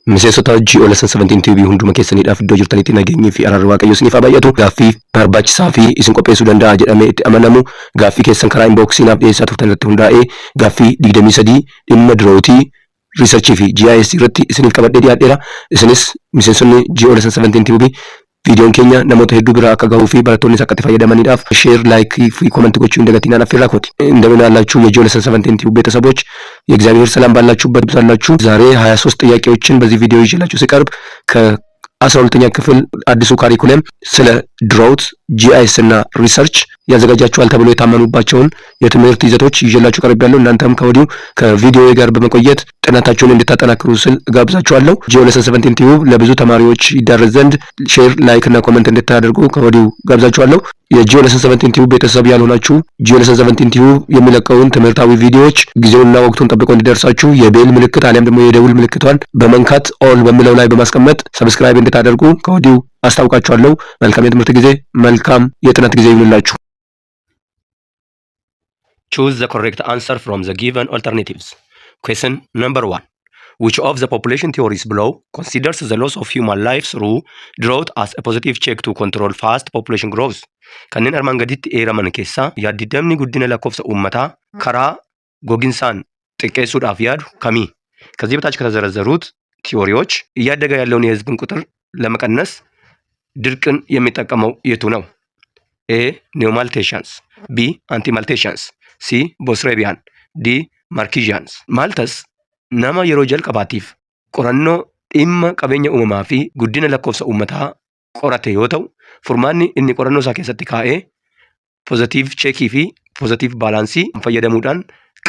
Miseensota GO Lesson 17 TV hunduma keessaniidhaaf iddoo jirtanitti nageenyii fi araarri Waaqayyoo isiniif haa baay'atu. Gaaffii barbaachisaa fi isin qopheessuu danda'a jedhamee itti amanamu gaaffii keessan karaa inboxii naaf dhiyeessaa turtan irratti hundaa'ee gaaffii 23 dhimma droughtii, researchii fi GIS irratti isiniif qabadhee dhiyaadheera. Isinis miseensonni GO Lesson 17 TV viidiyoon keenya namoota hedduu bira akka gahuu fi barattoonnis akka itti fayyadamaniidhaaf share, likeii fi comment gochuu hin dagatinaan affeerraa kooti። እንደምን አላችሁ የ GO Lesson 17 Tube ቤተሰቦች፣ የእግዚአብሔር ሰላም ባላችሁበት ይብዛላችሁ። ዛሬ 23 ጥያቄዎችን በዚህ ቪዲዮ ይዤላችሁ ስቀርብ ከ12ኛ ክፍል አዲሱ curriculum ስለ drought፣ GIS እና research ያዘጋጃችኋል ተብሎ የታመኑባቸውን የትምህርት ይዘቶች ይዤላችሁ ቀርቤያለሁ። እናንተም ከወዲሁ ከቪዲዮ ጋር በመቆየት ጥናታችሁን እንድታጠናክሩ ስል እጋብዛችኋለሁ። GO Lesson 17 Tube ለብዙ ተማሪዎች ይዳረስ ዘንድ share፣ like እና comment እንድታደርጉ ከወዲሁ ጋብዛችኋለሁ። የ GO Lesson 17 Tube ቤተሰብ ያልሆናችሁ GO Lesson 17 Tube የሚለቀውን ትምህርታዊ ቪዲዮዎች ጊዜውንና ወቅቱን ጠብቀው እንዲደርሳችሁ የ bell ምልክት አሊያም ደግሞ የደውል ምልክቷን በመንካት all በሚለው ላይ በማስቀመጥ subscribe እንድታደርጉ ከወዲሁ አስታውቃችኋለሁ። መልካም የትምህርት ጊዜ፣ መልካም የጥናት ጊዜ ይሁንላችሁ። Choose the correct answer from the given alternatives. Question number one. Which of the population theories below considers the loss of human life through drought as a positive check to control fast population growth? Kanneen armaan gaditti eeraman keessaa yaaddidamni guddina lakkoofsa uummataa karaa goginsaan xiqqeessuudhaaf yaadu kamii? ከዚህ በታች ከተዘረዘሩት theoryዎች እያደገ ያለውን የህዝብን ቁጥር ለመቀነስ ድርቅን የሚጠቀመው የቱ ነው? A Neo-Malthusians፣ B Anti-Malthusians፣ C Boserupian፣ D Marxians። Malthus nama yeroo jalqabaatiif qorannoo dhimma qabeenya uumamaa fi guddina lakkoofsa uummataa qorate yoo ta'u, furmaanni inni qorannoo isaa keessatti kaa'ee positive checkii fi positive balanceii fayyadamuudhaan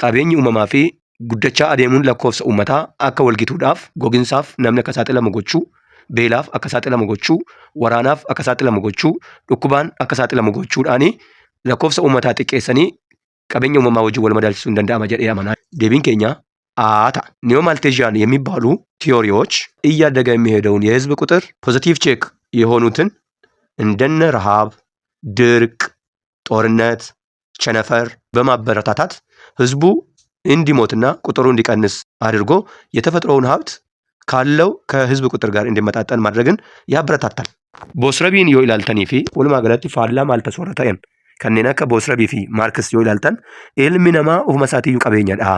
qabeenyi uumamaa fi guddachaa adeemuun lakkoofsa uummataa akka walgituudhaaf gogiinsaaf namni akka saaxilamu gochuu, beelaaf akka saaxilamu gochuu, waraanaaf akka saaxilamu gochuu, dhukkubaan akka saaxilamu gochuudhaani lakkoofsa uummataa xiqqeessanii qabeenya uumamaa wajjin wal madaalchisuun danda'ama jedhee amanaa. Deebiin keenya A ta'a. Neo-Malthusian የሚባሉ theoryዎች እያደገ የሚሄደውን የህዝብ ቁጥር positive check የሆኑትን እንደነ ረሃብ፣ ድርቅ፣ ጦርነት፣ ቸነፈር በማበረታታት ህዝቡ እንዲሞትና ቁጥሩ እንዲቀንስ አድርጎ የተፈጥሮውን ሀብት ካለው ከህዝብ ቁጥር ጋር እንዲመጣጠን ማድረግን ያበረታታል። Boserupiin yoo ilaaltanii fi walumaa galatti faallaa Malthus warra ta'an kanneen akka Boserupii fi Marx yoo ilaaltan ilmi namaa ofuma isaatiiyyuu qabeenyadha.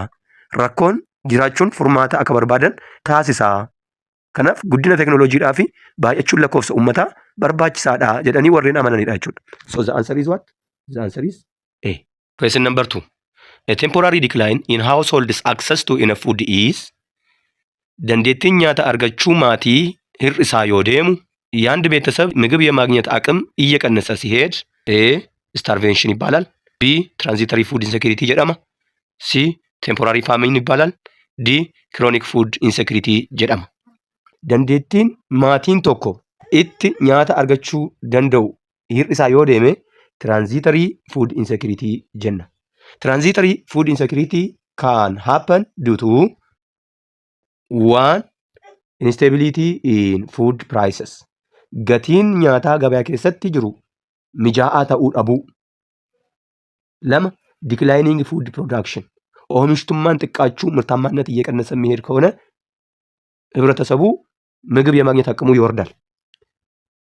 Rakkoon jiraachuun furmaata akka barbaadan taasisa. Kanaaf guddina teekinooloojiidhaa fi baay'achuun lakkoofsa uummataa barbaachisaadha jedhanii warreen amananidha jechuudha. So the answer is what? The answer is A. Question number two. A temporary decline in households access to enough food is dandeettiin nyaata argachuu maatii hir'isaa yoo deemu የአንድ ቤተሰብ ምግብ የማግኘት አቅም እየቀነሰ ሲሄድ A starvation ይባላል። B transitory food insecurity jedhama። C temporary famine ይባላል። D chronic food insecurity jedhama. Dandeettiin maatiin tokko itti nyaata argachuu danda'u hir'isaa yoo deeme transitory food insecurity jenna. Transitory food insecurity can happen due to one, instability in food prices. Gatiin nyaataa gabaa keessatti jiru mijaa'aa ta'uu dhabuu. Lama, declining food production. oomishtummaan xiqqaachuu ምርታማነት እየቀነሰ የሚሄድ ከሆነ ህብረተሰቡ ምግብ የማግኘት አቅሙ ይወርዳል።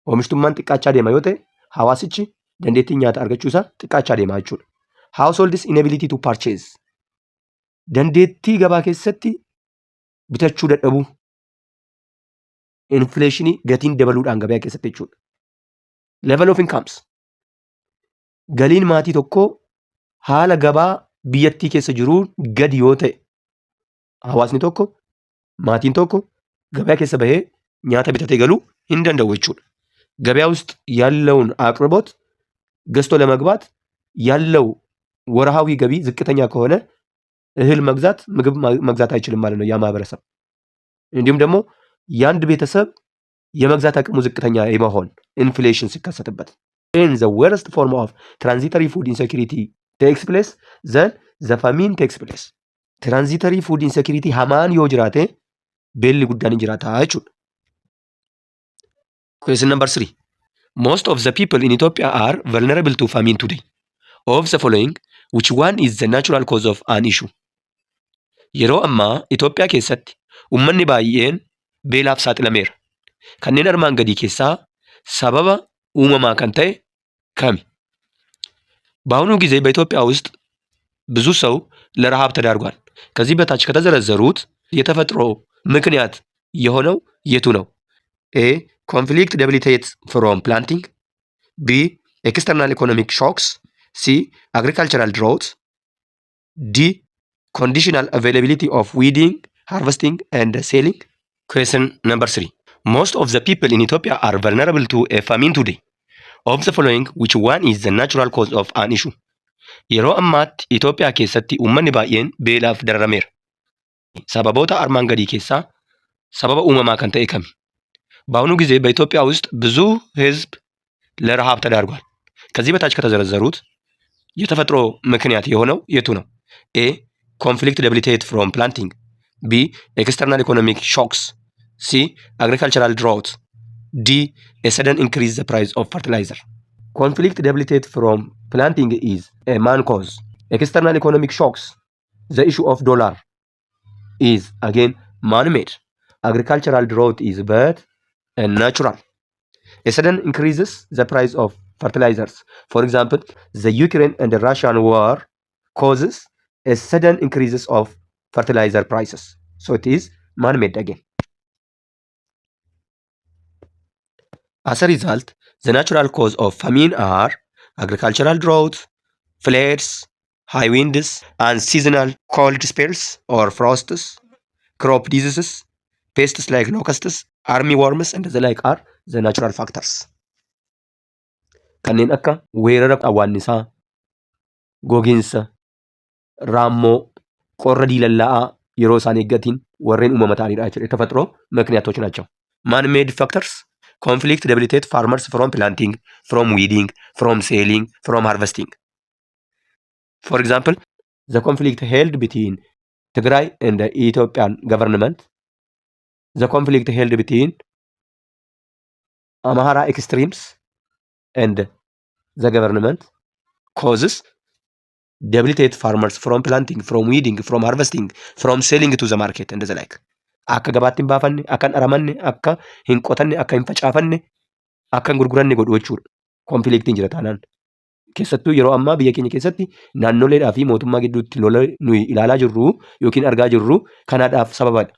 Oomishtummaan xiqqaachaa deema yoo ta'e hawaasichi dandeettii nyaata argachuu isaa xiqqaachaa deema jechuudha. Households inability to purchase dandeettii gabaa keessatti bitachuu dadhabuu inflationii gatiin dabaluudhaan gabaa keessatti jechuudha. Level of incomes galiin maatii tokkoo haala gabaa biyyattii keessa jiruu gadi yoo ta'e hawaasni tokko maatiin tokko gabaa keessa bahee nyaata bitatee galuu hin danda'u jechuudha. ገበያ ውስጥ ያለውን አቅርቦት ገዝቶ ለመግባት ያለው ወርሃዊ ገቢ ዝቅተኛ ከሆነ እህል መግዛት ምግብ መግዛት አይችልም ማለት ነው ያ ማህበረሰብ። እንዲሁም ደግሞ የአንድ ቤተሰብ የመግዛት አቅሙ ዝቅተኛ የመሆን inflation ሲከሰትበት in the worst form of transitory food insecurity takes place, then the famine takes place. Transitory food insecurity hamaan yoo jiraate beelli guddaan hin jiraata jechuudha. Question number three. Most of the people in Ethiopia are vulnerable to famine today. Of the following, which one is the natural cause of an issue? Yeroo ammaa Itoophiyaa keessatti uummanni baay'een beelaaf saaxilameera. Kanneen armaan gadii keessaa sababa uumamaa kan ta'e kami? በአሁኑ ጊዜ በኢትዮጵያ ውስጥ ብዙ ሰው ለረሃብ ተዳርጓል። ከዚህ በታች ከተዘረዘሩት የተፈጥሮ ምክንያት የሆነው የቱ ነው? A, conflict debilitate from planting፣ B, external economic shocks፣ C, agricultural drought፣ D, conditional availability of weeding, harvesting and selling. Question number 3. Most of the people in Ethiopia are vulnerable to a famine today. Of the following, which one is the natural cause of an issue? Yeroo ammaatti Itoophiyaa keessatti uummanni baay'een beelaaf dararameera. Sababoota armaan gadii keessaa sababa uumamaa kan ta'e kami? በአሁኑ ጊዜ በኢትዮጵያ ውስጥ ብዙ ሕዝብ ለረሃብ ተዳርጓል። ከዚህ በታች ከተዘረዘሩት የተፈጥሮ ምክንያት የሆነው የቱ ነው? A, conflict debilitate from planting፣ B, external economic shocks፣ C, agricultural drought፣ D, a sudden increase the price of fertilizer. Conflict debilitate from planting is a man cause. External economic shocks, the issue of dollar, is again man made. Agricultural drought is but natural. A sudden increases the price of fertilizers. For example, the Ukraine and the Russian war causes a sudden increases of fertilizer prices. So it is man-made again. As a result, the natural cause of famine are agricultural drought, floods, high winds, unseasonal cold spells or frosts, crop diseases, pests like locusts, army worms, and the like are the natural factors. Kanneen akka weerara awwaannisaa, gogiinsa, raammoo, qorra diilallaa'aa yeroo isaan eeggatiin warreen uumama ta'anidha jechuudha. የተፈጥሮ ምክንያቶች ናቸው። Man made factors: conflict debilitate farmers from planting, from weeding, from selling, from harvesting. For example, the conflict held between Tigray and the Ethiopian government, the conflict held between Amhara extremes and the government causes debilitate farmers from planting, from weeding, from harvesting, from selling to the market and the like. Akka gabaatti hin baafanne, akka hin aramanne, akka hin qotanne, akka hin facaafanne, akka hin gurguranne godhu jechuudha. Conflictiin jira taanaan. Keessattuu yeroo ammaa biyya keenya keessatti naannoleedhaa fi mootummaa gidduutti lola nuyi ilaalaa jirru yookiin argaa jirru kanaadhaaf sababadha.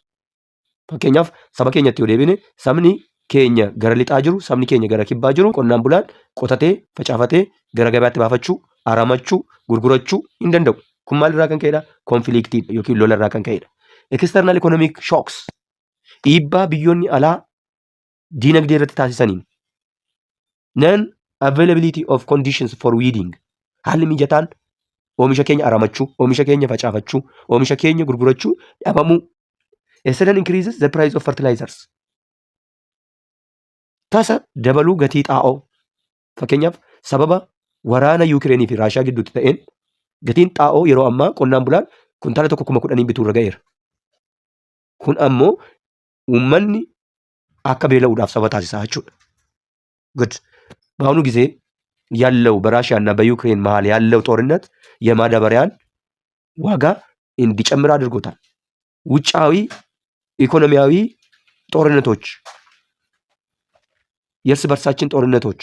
Fakkeenyaaf saba keenyatti yoo deebine sabni keenya gara lixaa jiru, sabni keenya gara kibbaa jiru qonnaan bulaan qotatee facaafatee gara gabaatti baafachuu, aramachuu, gurgurachuu hin danda'u. Kun maalirraa kan ka'edha? Conflictii yookiin lola irraa kan ka'edha. External economic shocks, dhiibbaa biyyoonni alaa diinagdee irratti taasisaniin, non availability of conditions for weeding, haalli mijataan oomisha keenya aramachuu, oomisha keenya facaafachuu, oomisha keenya gurgurachuu dhabamuu. A sudden increases the price of fertilizers. Tasa dabaluu gatii xaa'oo. Fakkeenyaaf sababa waraana Yuukireenii fi Raashaa gidduutti ta'een gatiin xaa'oo yeroo ammaa qonnaan bulaan kuntaala tokko 10,000 bituu irra ga'eera. Kun ammoo uummanni akka beela'uudhaaf sababa taasisaa jechuudha. Good. በአሁኑ ጊዜ ያለው በራሽያ እና በዩክሬን መሀል ያለው ጦርነት የማዳበሪያን ዋጋ እንዲጨምር አድርጎታል። ውጫዊ ኢኮኖሚያዊ ጦርነቶች፣ የእርስ በርሳችን ጦርነቶች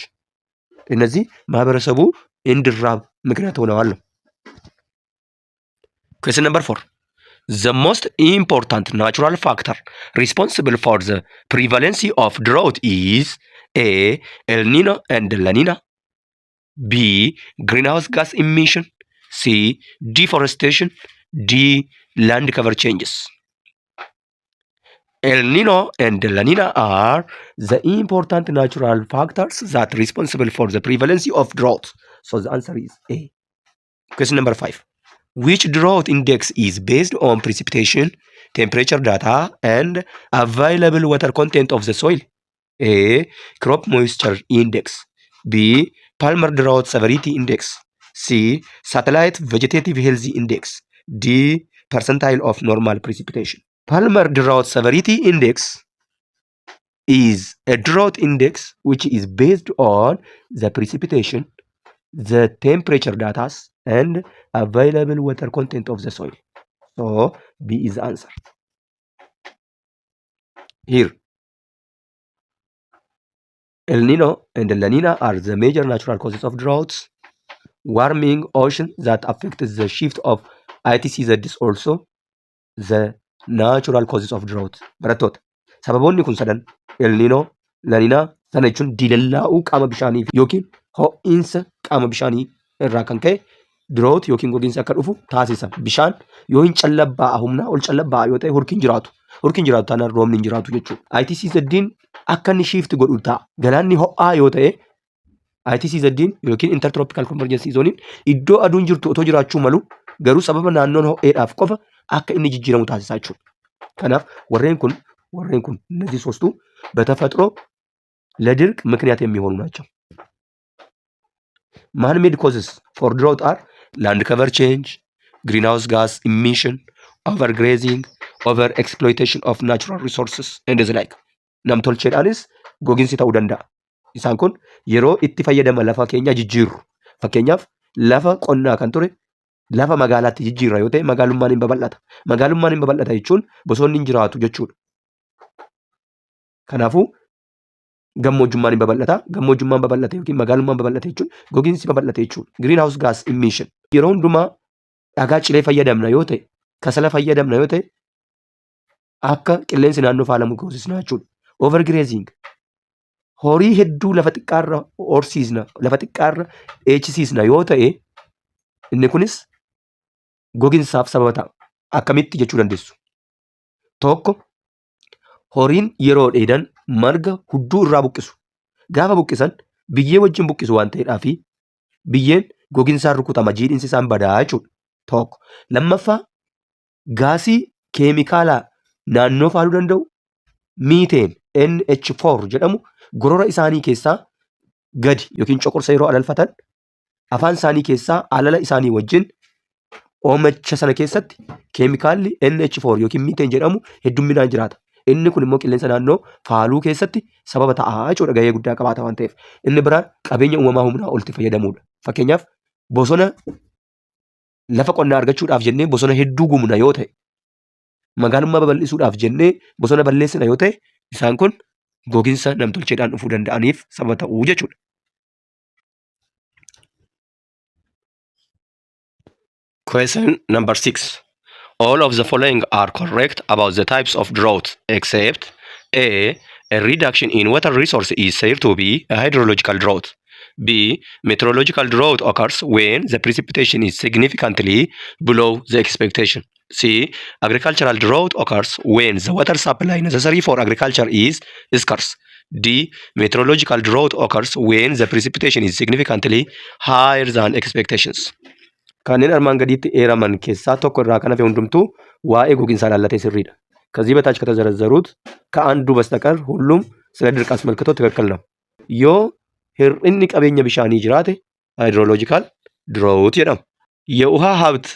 እነዚህ ማህበረሰቡ እንዲራብ ምክንያት ሆነዋል ነው። Question number 4. The most important natural factor responsible for the prevalency of drought is A. El Nino and La Nina, B. Greenhouse gas emission, C. Deforestation, D. Land cover changes. El Nino and La Nina are the important natural factors that responsible for the prevalency of drought. So the answer is A. Question number 5. Which drought index is based on precipitation, temperature data, and available water content of the soil? A. Crop moisture index. B. Palmer Drought Severity Index. C. Satellite Vegetative Health Index. D. Percentile of normal precipitation. Palmer Drought Severity Index is a drought index which is based on the precipitation, the temperature data, and available water content of the soil. So B is the answer. Here, El Nino and La Nina are the major natural causes of droughts. Warming ocean that affects the shift of ITCZ is also the natural causes of drought. Barattoota, sababoonni kun sadan El Nino, La Nina sana jechuun diilallaa'uu qaama bishaanii yookiin ho'iinsa qaama bishaanii irraa kan ka'e drought yookiin gogiinsi akka dhufu taasisa. Bishaan yoo hin callabbaa'a humnaa ol callabbaa'a yoo ta'e hurki hin jiraatu. Hurki hin jiraatu taanaan roobni hin jiraatu jechuudha. ITCZ'n akka inni shift godhu ta'a. Galaanni ho'aa yoo ta'e ITCZ'n yookiin Intertropical Convergence Zone iddoo aduun jirtu otoo jiraachuu malu garuu sababa naannoon ho'eedhaaf qofa akka inni jijjiiramu taasisaa jechuudha. Kanaaf warreen kun እነዚህ ሶስቱ በተፈጥሮ ለድርቅ ምክንያት የሚሆኑ ናቸው። Man made causes for drought are land cover change, greenhouse gas emission, overgrazing, over exploitation of natural resources and the like. Namtolcheedhaanis gogiinsi ta'uu danda'a. Isaan kun yeroo itti fayyadama lafa keenya jijjiirru. Fakkeenyaaf lafa qonnaa kan ture lafa magaalaatti jijjiirra yoo ta'e magaalummaan hin babal'ata. Magaalummaan hin babal'ata jechuun bosonni hin jiraatu jechuudha. Kanaafuu gammoojjummaan hin babal'ata. Gammoojjummaan babal'ate yookiin magaalummaan babal'ate jechuun gogiinsi babal'ate jechuudha. Greenhouse gas emission. Yeroo hundumaa dhagaa cilee fayyadamna yoo ta'e, kasala fayyadamna yoo ta'e akka qilleensi naannoo faalamu goosisna jechuudha. Overgrazing. Horii hedduu lafa xiqqaarra horsiisna, lafa xiqqaarra dheechisiisna yoo ta'e inni kunis gogiinsaaf sababa ta'a. Akkamitti jechuu dandeessu? Tokko, horiin yeroo dheedan marga hudduu irraa buqqisu. Gaafa buqqisan biyyee wajjin buqqisu waan ta'eedhaa fi biyyeen gogiinsaan rukutama, jiidhinsi isaan badaa jechuudha. Tokko. Lammaffaa, gaasii keemikaalaa naannoo faaluu danda'u methane NH4 jedhamu gorora isaanii keessaa gadi yookiin coqorsa yeroo alalfatan afaan isaanii keessaa alala isaanii wajjin oomacha sana keessatti keemikaalli NH4 yookiin methane jedhamu heddumminaan jiraata. Inni kun immoo qilleensa naannoo faaluu keessatti sababa ta'a jechuudha, gahee guddaa qabaata waan ta'eef. Inni biraan qabeenya uumamaa humnaa olitti fayyadamuudha. Fakkeenyaaf bosona lafa qonnaa argachuudhaaf jennee bosona hedduu gubna yoo ta'e, magaalummaa babal'isuudhaaf jennee bosona balleessina yoo ta'e, isaan kun gogiinsa namtolcheedhaan dhufuu danda'aniif sababa ta'uu jechuudha. Question number 6. All of the following are correct about the types of drought except A. A reduction in water resource is said to be a hydrological drought. B. Meteorological drought occurs when the precipitation is significantly below the expectation. C. Agricultural drought occurs when the water supply necessary for agriculture is scarce. D. Meteorological drought occurs when the precipitation is significantly higher than expectations. Kanneen armaan gadiitti eeraman keessaa tokko irraa kan hafe hundumtuu waa'ee gogiinsaa ilaallatee sirriidha. ከዚህ በታች ከተዘረዘሩት ከአንዱ በስተቀር ሁሉም ስለ ድርቅ አስመልክቶ ትክክል ነው። Yoo hir'inni qabeenya bishaanii jiraate hydrological drought jedhama. የውሃ ሀብት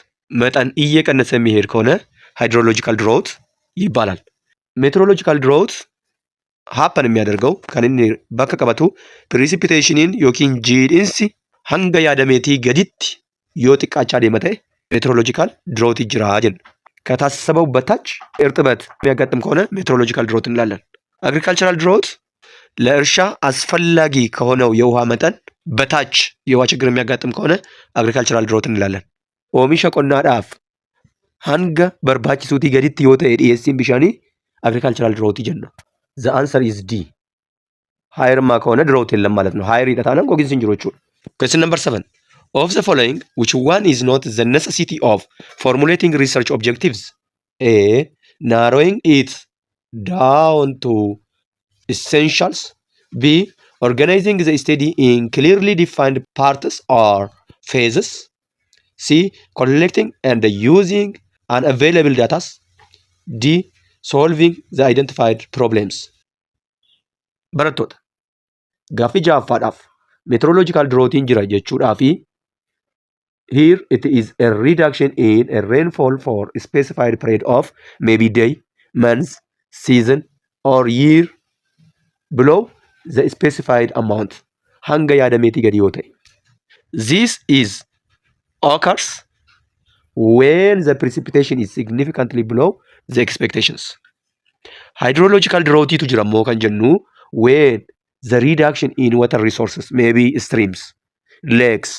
መጠን እየቀነሰ የሚሄድ ከሆነ hydrological drought ይባላል። Meteorological drought happen የሚያደርገው kan inni bakka qabatu precipitationiin yookiin jiidhinsi hanga yaadameetii gaditti yoo xiqqaachaa deema ta'e meteorological drought jira jenna. ከታሰበው በታች እርጥበት የሚያጋጥም ከሆነ meteorological drought እንላለን። Agricultural drought ለእርሻ አስፈላጊ ከሆነው የውሃ መጠን በታች የውሃ ችግር የሚያጋጥም ከሆነ agricultural drought እንላለን። Oomisha qonnaadhaaf hanga barbaachisuutii gaditti yoo ta'e dhiyeessiin bishaanii agricultural drought jenna. The answer is D. Higher ማ ከሆነ drought የለም ማለት ነው። Higher taanaan gogiinsi hin jiru jechuudha. Question number 7. Of the following, which one is not the necessity of formulating research objectives? A. Narrowing it down to essentials. B. Organizing the study in clearly defined parts or phases. C. Collecting and using unavailable data. D. Solving the identified problems. Barattoota, gaaffii ja'affaadhaaf meteorological droughtiin jira jechuudhaa fi here it is a reduction in a rainfall for a specified period of maybe day, month, season or year below the specified amount, hanga yaadameetii gadi yoo ta'e. This is occurs when the precipitation is significantly below the expectations. Hydrological droughtiitu jira immoo kan jennu when the reduction in water resources, maybe streams, lakes,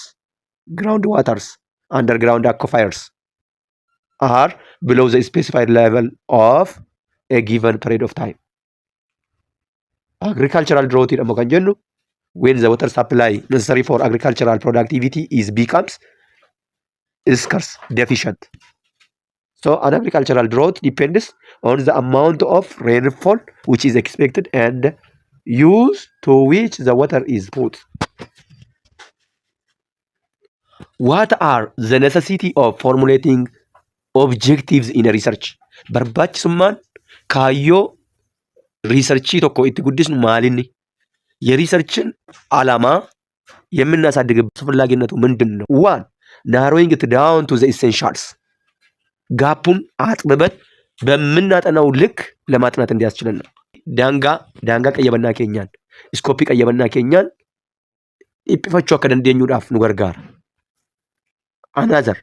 ground waters, underground aquifers, are below the specified level of a given period of time. Agricultural drought immoo kan jennu when the water supply necessary for agricultural productivity is becomes scarce, deficient. So an agricultural drought depends on the amount of rainfall which is expected and use to which the water is put. What are the necessity of formulating objectives in a research? Barbaachisummaan kaayyoo researchii tokko itti guddisnu maalinni? የ research ን ዓላማ የምናሳድግበት አስፈላጊነቱ ምንድን ነው? One, narrowing it down to the essentials, gap ኡን አጥብበን በምናጠናው ልክ ለማጥናት እንዲያስችለን ነው። Daangaa daangaa qayyabannaa keenyaan scope qayyabannaa keenyaan dhiphifachuu akka dandeenyuudhaaf nu gargaara. Another,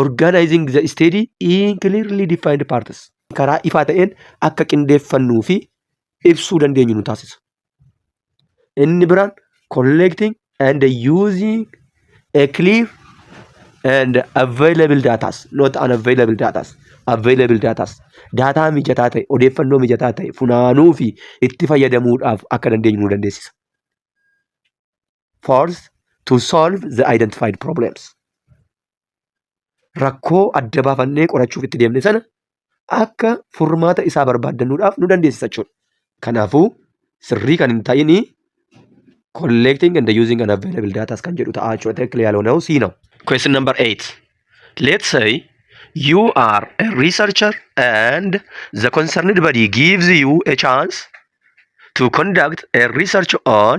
organizing the study in clearly defined parts, karaa ifaa ta'een akka qindeeffannuu fi ibsuu dandeenyu nu taasisa. Inni biraan collecting and using a clear and available datas, not unavailable datas, available datas, daataa mijataa ta'e, odeeffannoo mijataa ta'e funaanuu fi itti fayyadamuudhaaf akka dandeenyu nu dandeessisa. Fourth, to solve the identified problems. Rakkoo adda baafannee qorachuuf itti deemne sana akka furmaata isaa barbaaddannuudhaaf nu dandeessisa jechuudha. Kanaafuu sirrii kan hin ta'ini collecting and using an available data kan jedhu ta'a jechuudha. ትክክል ያልሆነው C ነው። Question number 8. Let's say you are a researcher and the concerned body gives you a chance to conduct a research on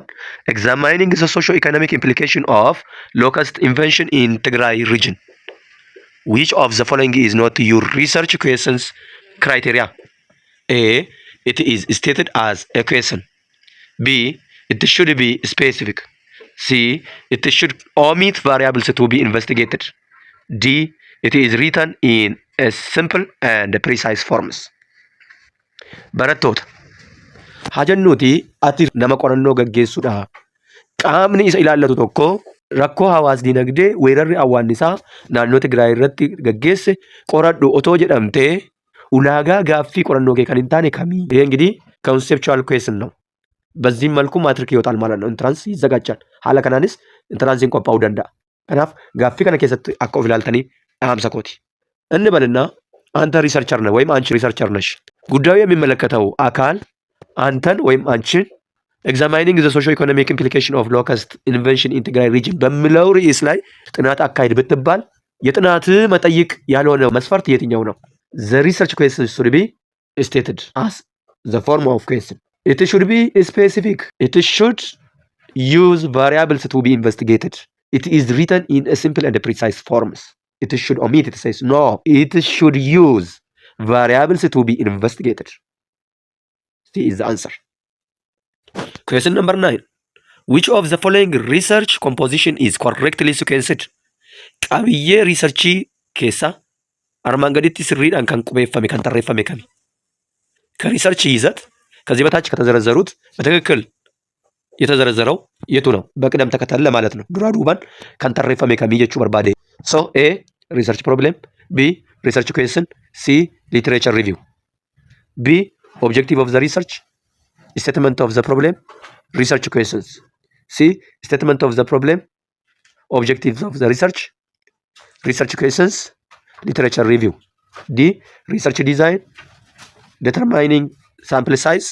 examining the socio-economic implication of locust invasion in Tigray region. Which of the following is not your research questions criteria? A. It is stated as a question. B. It should be specific. C. It should omit variables to be investigated. D. It is written in a simple and precise forms. Barattoota, haa jennuuti ati nama qorannoo gaggeessuudha. Qaamni isa ilaallatu tokko rakkoo hawaas dinagdee weerarri awwaannisaa naannoo Tigraay irratti gaggeesse qoradhu otoo jedhamtee ulaagaa gaaffii qorannoo kee kan hin taane kamii? ይሄ እንግዲህ conceptual question ነው። በዚህም መልኩ ማትሪክ ይወጣል ማለት ነው። Entrance ይዘጋጃል። Haala kanaanis entrance'iin qophaa'uu danda'a. Kanaaf gaaffii kana keessatti akka of ilaaltanii dhaamsa kooti. እንበልና አንተ researcher ነህ ወይም አንቺ researcher ነሽ። ጉዳዩ የሚመለከተው አካል አንተን ወይም አንቺን examining the socio economic implication of locust invasion in Tigray region በሚለው ርዕስ ላይ ጥናት አካሂድ ብትባል የጥናት መጠይቅ ያልሆነ መስፈርት የትኛው ነው? The research question should be stated as the form of question. It should be specific. It should use variables to be investigated. It is written in a simple and precise forms. It should omit, it says no. It should use variables to be investigated. C is the answer. Question number 9. Which of the following research composition is correctly sequenced? Qabiyyee researchii keessa armaan gaditti sirriidhaan kan qubeeffame kan tarreeffame kami? ከ research ይዘት ከዚህ በታች ከተዘረዘሩት በትክክል የተዘረዘረው የቱ ነው? በቅደም ተከተል ለማለት ነው። Duraa duubaan kan tarreeffame kamii jechuu barbaade. So A, research problem, B, research question, C, literature review, B, objective of the research, statement of the problem, research questions, C, statement of the problem, objectives of the research, research questions, literature review, D, research design, determining sample size,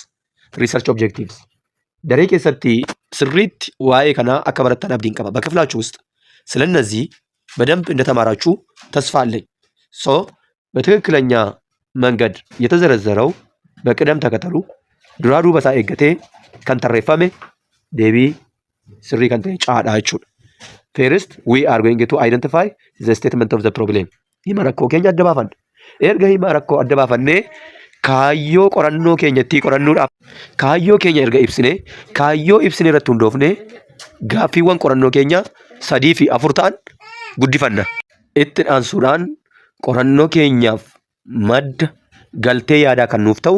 research objectives. Daree keessatti sirriitti waa'ee kanaa akka barattan abdiin qaba. በክፍላችሁ ውስጥ ስለነዚህ በደንብ እንደተማራችሁ ተስፋ አለኝ። So በትክክለኛ መንገድ የተዘረዘረው በቅደም ተከተሉ duraa duuba isaa eeggatee kan tarreeffame deebii sirrii kan ta'e C dha jechuudha. First, we are going to identify the statement of the problem. Hima rakkoo keenya adda baafanna. Erga hima rakkoo adda baafannee kaayyoo qorannoo keenya ittiin qorannuudhaaf kaayyoo keenya erga ibsine kaayyoo ibsine irratti hundoofne gaaffiiwwan qorannoo keenya sadii fi afur ta'an guddifanna. Itti aansuudhaan qorannoo keenyaaf madda galtee yaadaa kan nuuf ta'u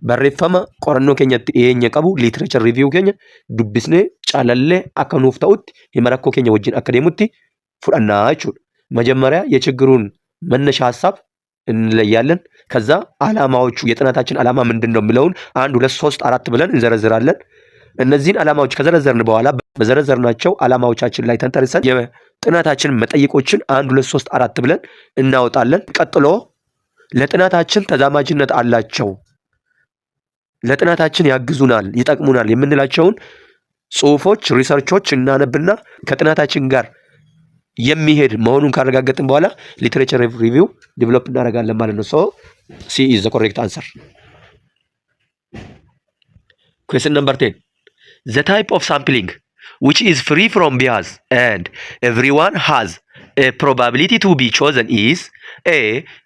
Barreeffama qorannoo keenyatti dhiyeenya qabu, literature review keenya dubbisnee calallee akka nuuf ta'utti, hima rakkoo keenya wajjin akka deemutti fudhannaa jechuudha. መጀመሪያ የችግሩን መነሻ ሀሳብ እንለያለን። ከዛ ዓላማዎቹ፣ የጥናታችን ዓላማ ምንድን ነው የሚለውን አንድ፣ ሁለት፣ ሶስት፣ አራት ብለን እንዘረዝራለን። እነዚህን ዓላማዎች ከዘረዘርን በኋላ በዘረዘርናቸው ዓላማዎቻችን ላይ ተንተርሰን የጥናታችን መጠይቆችን አንድ፣ ሁለት፣ ሶስት፣ አራት ብለን እናወጣለን። ቀጥሎ ለጥናታችን ተዛማጅነት አላቸው፣ ለጥናታችን ያግዙናል፣ ይጠቅሙናል የምንላቸውን ጽሁፎች፣ research ኦች እናነብና ከጥናታችን ጋር የሚሄድ መሆኑን ካረጋገጥን በኋላ literature review develop እናደርጋለን ማለት ነው። So C is the correct answer። Question number 10. The type of sampling which is free from bias and everyone has a probability to be chosen is: A.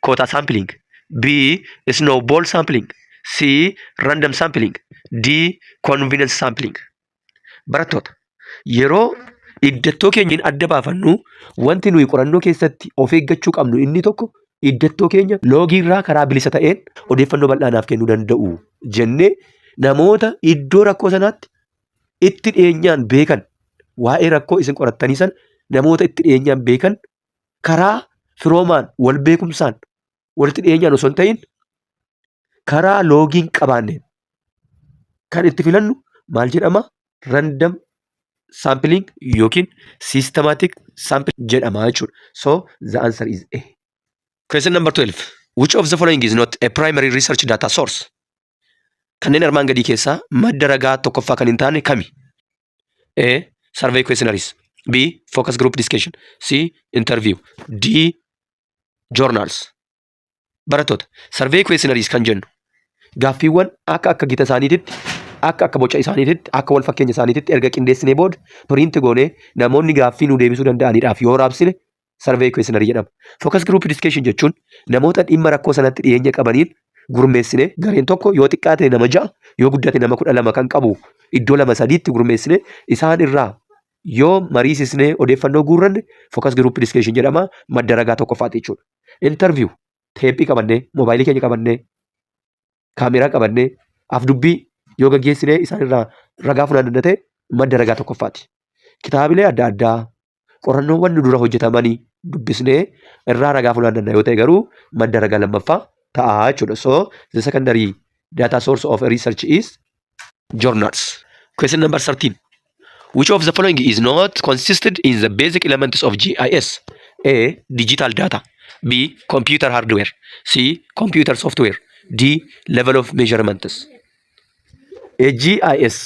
Quota sampling, B. Snowball sampling, C. Random sampling, D. Convenience sampling. Barattoota, yeroo iddattoo keenyaan adda baafannu, wanti nuyi qorannoo keessatti of eeggachuu qabnu inni tokko, iddattoo keenya loogiirraa karaa bilisa ta'een odeeffannoo bal'aa naaf kennuu danda'u jennee namoota iddoo rakkoo sanaatti itti dhiyeenyaan beekan, waa'ee rakkoo isin qorattanii sana namoota itti dhiyeenyaan beekan, karaa firoomaan, wal beekumsaan, walitti dhiyeenyaan osoo hin ta'in, karaa loogiin qabaanneen kan itti filannu maal jedhama? Random sampling yookiin systematic sampling jedhama jechuudha. So the answer is A. Question number 12. Which of the following is not a primary research data source? Kanneen armaan gadii keessaa madda ragaa tokkoffaa kan hin taane kami? A. Survey questionnaires. B. Focus group discussion. C. Interview. D. Journals. Barattoota, survey questionnaires kan jennu gaaffiiwwan akka akka gita isaaniititti, akka akka boca isaaniititti, akka wal fakkeenya isaaniititti erga qindeessinee booda print goonee namoonni gaaffii nu deebisuu danda'aniidhaaf yoo raabsine survey questionnaire jedhama. Focus group discussion jechuun namoota dhimma rakkoo sanatti dhiyeenya qabaniin gurmeessine, gareen tokko yoo xiqqaate nama 6, yoo guddate nama 12 kan qabu, iddoo lama sadiitti gurmeessine isaan irraa yoo mariisisnee odeeffannoo guurranne focus group discussion jedhama, madda ragaa tokkoffaati jechuudha. Interview, teephii qabannee, moobaayilii keenya qabannee, kaameraa qabannee afdubbii yoo gaggeessine isaan irraa ragaa funaanna ta'e madda ragaa tokkoffaati. Kitaabilee adda addaa, qorannoowwan nu dura hojjetamanii dubbisnee irraa ragaa funaanna yoo ta'e garuu madda ragaa lammaffaa ta'a jechuudha. So the secondary data source of research is journals. Question number 13. Which of the following is not consisted in the basic elements of GIS? A. Digital data. B. Computer hardware. C. Computer software. D. Level of measurements. A GIS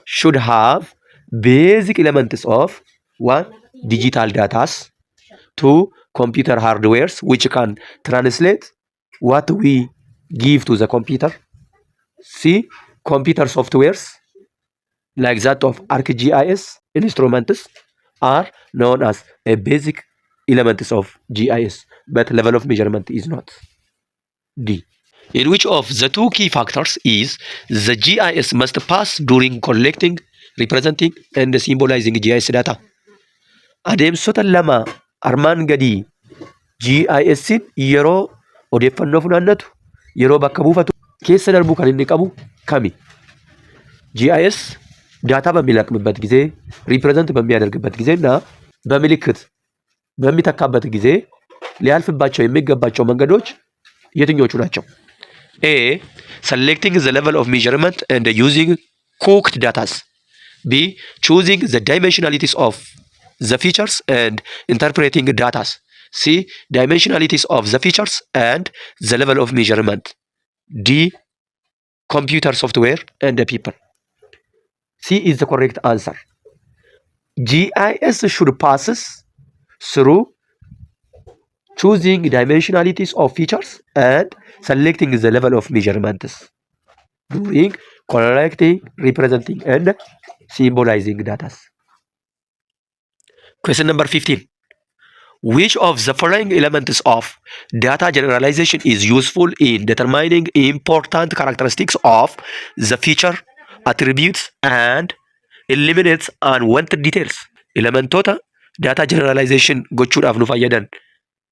should have basic elements of: 1. Digital data, 2. Computer hardwares which can translate what we give to the computer, C. Computer softwares like that of ArcGIS instruments are known as a basic elements of GIS, but level of measurement is not. D. In which of the two key factors is the GIS must pass during collecting, representing, and symbolizing GIS data? Adeemsota lama armaan gadii GIS yeroo odeeffannoo funaannatu, yeroo bakka buufatu keessa darbuu kan inni qabu kami? GIS data በሚለቅምበት ጊዜ፣ represent በሚያደርግበት ጊዜ እና በምልክት በሚተካበት ጊዜ ሊያልፍባቸው የሚገባቸው መንገዶች የትኞቹ ናቸው? A. Selecting the level of measurement and using cooked datas. B. Choosing the dimensionalities of the features and interpreting datas. C. Dimensionalities of the features and the level of measurement. D. Computer software and the people. C is the correct answer. GIS should passes through choosing dimensionalities of features and selecting the level of measurements during collecting, representing, and symbolizing data. Question number 15. Which of the following elements of data generalization is useful in determining important characteristics of the feature, attributes, and eliminates unwanted details? Elementoota data generalization gochuudhaaf nu fayyadan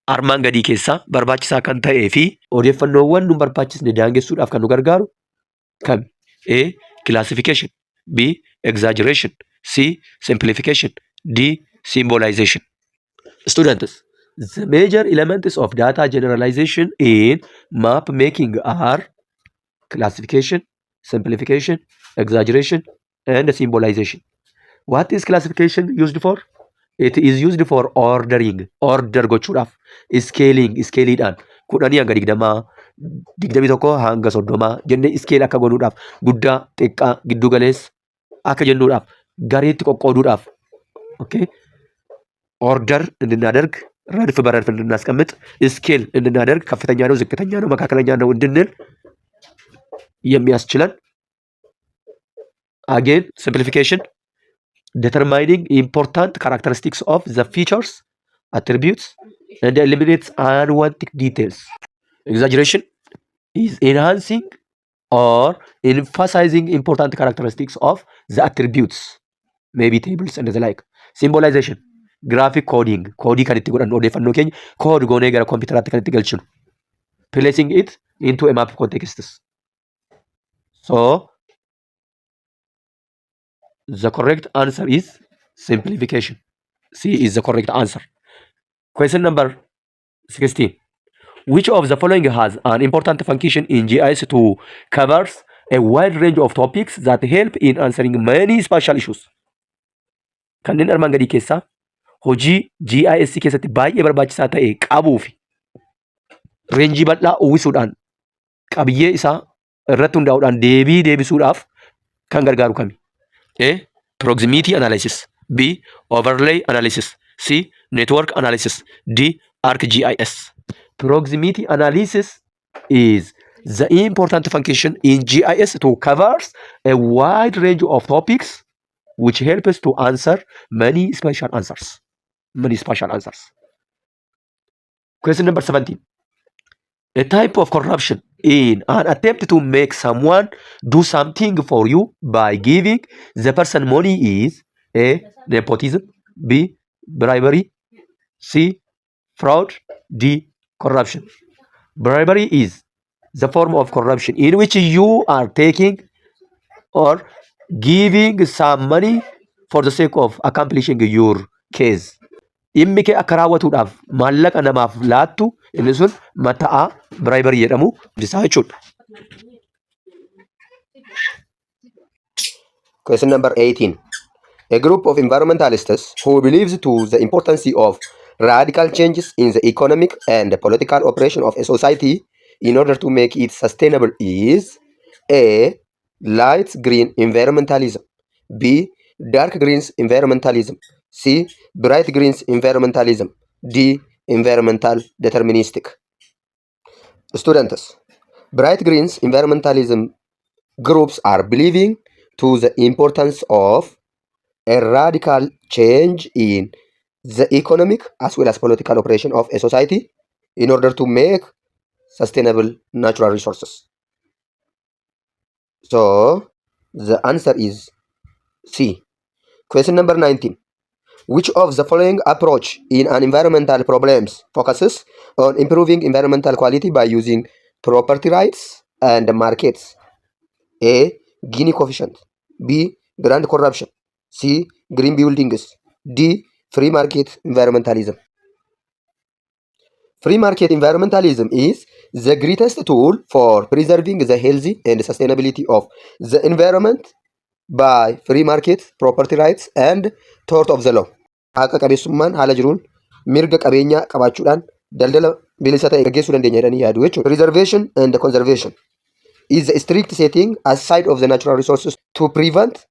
Armaan gadii keessaa barbaachisaa kan ta'ee fi odeeffannoowwan nu barbaachisne daangessuudhaaf kan nu gargaaru kami? A. Classification. B. Exaggeration. C. Simplification. D. Symbolization. Students, the major elements of data generalization in map making are classification, simplification, exaggeration, and symbolization. What is classification used for? It is used for ordering, order gochuudhaaf, scaling, scaleidhaan 10 hanga 20, 21 hanga 30 jennee scale akka godhuudhaaf, guddaa, xiqqaa, giddu galeessa akka jennuudhaaf, gareetti qoqqooduudhaaf, okay? Order እንድናደርግ፣ ረድፍ በረድፍ እንድናስቀምጥ፣ scale እንድናደርግ፣ ከፍተኛ ነው፣ ዝቅተኛ ነው፣ መካከለኛ ነው እንድንል የሚያስችለን። Again, simplification, determining important characteristics of the features, attributes, and eliminates unwanted details. Exaggeration is enhancing or emphasizing important characteristics of the attributes, maybe tables and the like. Symbolization, graphic coding, koodii kan itti godhannu, odeeffannoo keenya code goonee gara kompiitaraatti kan itti galchinu. Placing it into a map context. So, the correct answer is simplification. C is the correct answer. Question number 16. Which of the following has an important function in GIS to covers a wide range of topics that help in answering many spatial issues? Kanneen armaan gadii keessaa hojii GIS keessatti baay'ee barbaachisaa ta'e qabuu fi range bal'aa uwwisuudhaan qabiyyee isaa irratti hundaa'uudhaan deebii deebisuudhaaf kan gargaaru kami? A. Proximity analysis. B. Overlay analysis. C. Network analysis. D. ArcGIS. Proximity analysis is the important function in GIS to covers a wide range of topics which help us to answer many spatial answers. Many spatial answers. Question number 17. A type of corruption in an attempt to make someone do something for you by giving the person money is A. Nepotism. B. Bribery. C. Fraud. D. Corruption. Bribery is the form of corruption in which you are taking or giving some money for the sake of accomplishing your case. Dhimmi kee akka raawwatuudhaaf maallaqa namaaf laattu, inni sun matta'aa bribery jedhamu isaa jechuudha. Question number 18. A group of environmentalists who believes to the importance of radical changes in the economic and political operation of a society in order to make it sustainable is: A. Light green environmentalism. B. Dark greens environmentalism. C. Bright greens environmentalism. D. Environmental deterministic. Students, bright greens environmentalism groups are believing to the importance of a radical change in the economic as well as political operation of a society in order to make sustainable natural resources. So the answer is C. Question number 19. Which of the following approach in an environmental problems focuses on improving environmental quality by using property rights and markets? A. Gini coefficient. B. Grand corruption. C. Green buildings. D. Free market environmentalism. Free market environmentalism is the greatest tool for preserving the healthy and sustainability of the environment by free market, property rights and tort of the law. Haqa qabeessummaan haala jiruun mirga qabeenyaa qabaachuudhaan daldala bilisa ta'e gaggeessuu dandeenya jedhanii yaadu jechuudha. Preservation and conservation is the strict setting aside of the natural resources to prevent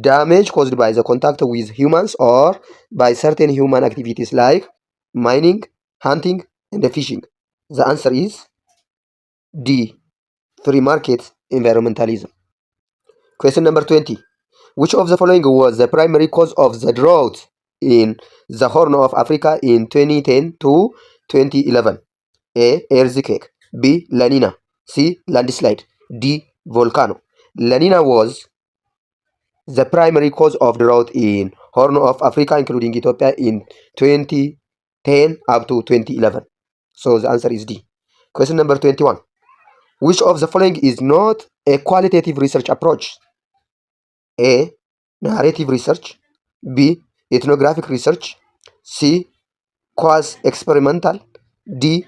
damage caused by the contact with humans or by certain human activities like mining, hunting, and fishing. The answer is D. Free market environmentalism. Question number 20. Which of the following was the primary cause of the drought in the Horn of Africa in 2010 to 2011? A. Earthquake. B. La Nina. C. Landslide. D. Volcano. La Nina was the primary cause of drought in Horn of Africa, including Ethiopia, in 2010 2010 up to 2011. So the answer is D. Question number 21. Which of the following is not a qualitative research approach? A. Narrative research. B. Ethnographic research. C. Quasi experimental. D.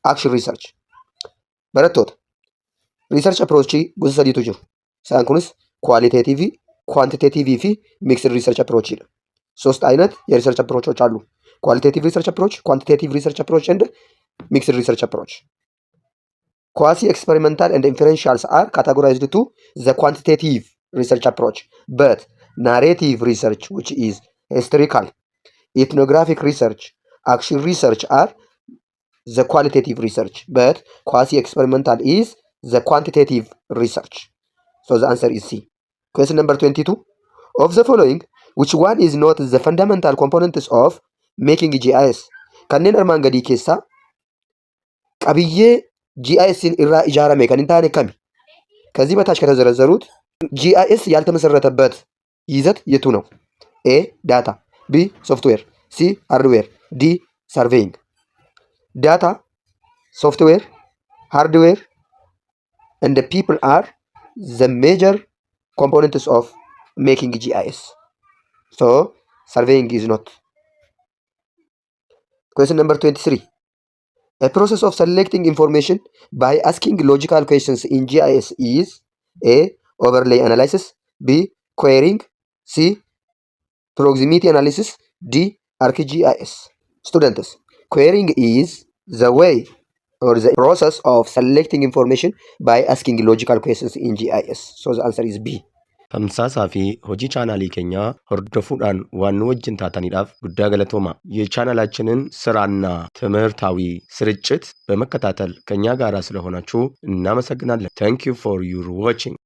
Action research. Barattoota, research approach gosa sadiitu jiru. Isaan kunis qualitative, quantitative fi mixed research approach dha. ሶስት አይነት የ research approach ኦች አሉ። Qualitative research approach፣ quantitative research approach and mixed research approach። Quasi experimental and inferentials are categorized to the quantitative research approach, but narrative research, which is historical, ethnographic research, action research are the qualitative research, but quasi experimental is the quantitative research. So the answer is C. Question number 22. Of the following, which one is not the fundamental components of making GIS? Kanneen armaan gadii keessaa qabiyyee GIS irraa ijaarame kan hin taane kami? ከዚህ በታች ከተዘረዘሩት GIS ያልተመሰረተበት ይዘት የቱ ነው? A data፣ B software፣ C hardware፣ D surveying። Data, software, hardware and the people are the major components of making GIS. So surveying is not. Question number 23. A process of selecting information by asking logical questions in GIS is A. Overlay analysis, B. Querying, C. Proximity analysis, D. ArcGIS. Students, querying is the way or the process of selecting information by asking logical questions in GIS. So the answer is B. Tamsaasaa fi hojii chaanaalii keenyaa hordofuudhaan waan nu wajjin taataniidhaaf guddaa galatooma. የቻናላችንን ስራና ትምህርታዊ ስርጭት በመከታተል ከኛ ጋር ስለሆናችሁ እናመሰግናለን። Thank you for your watching.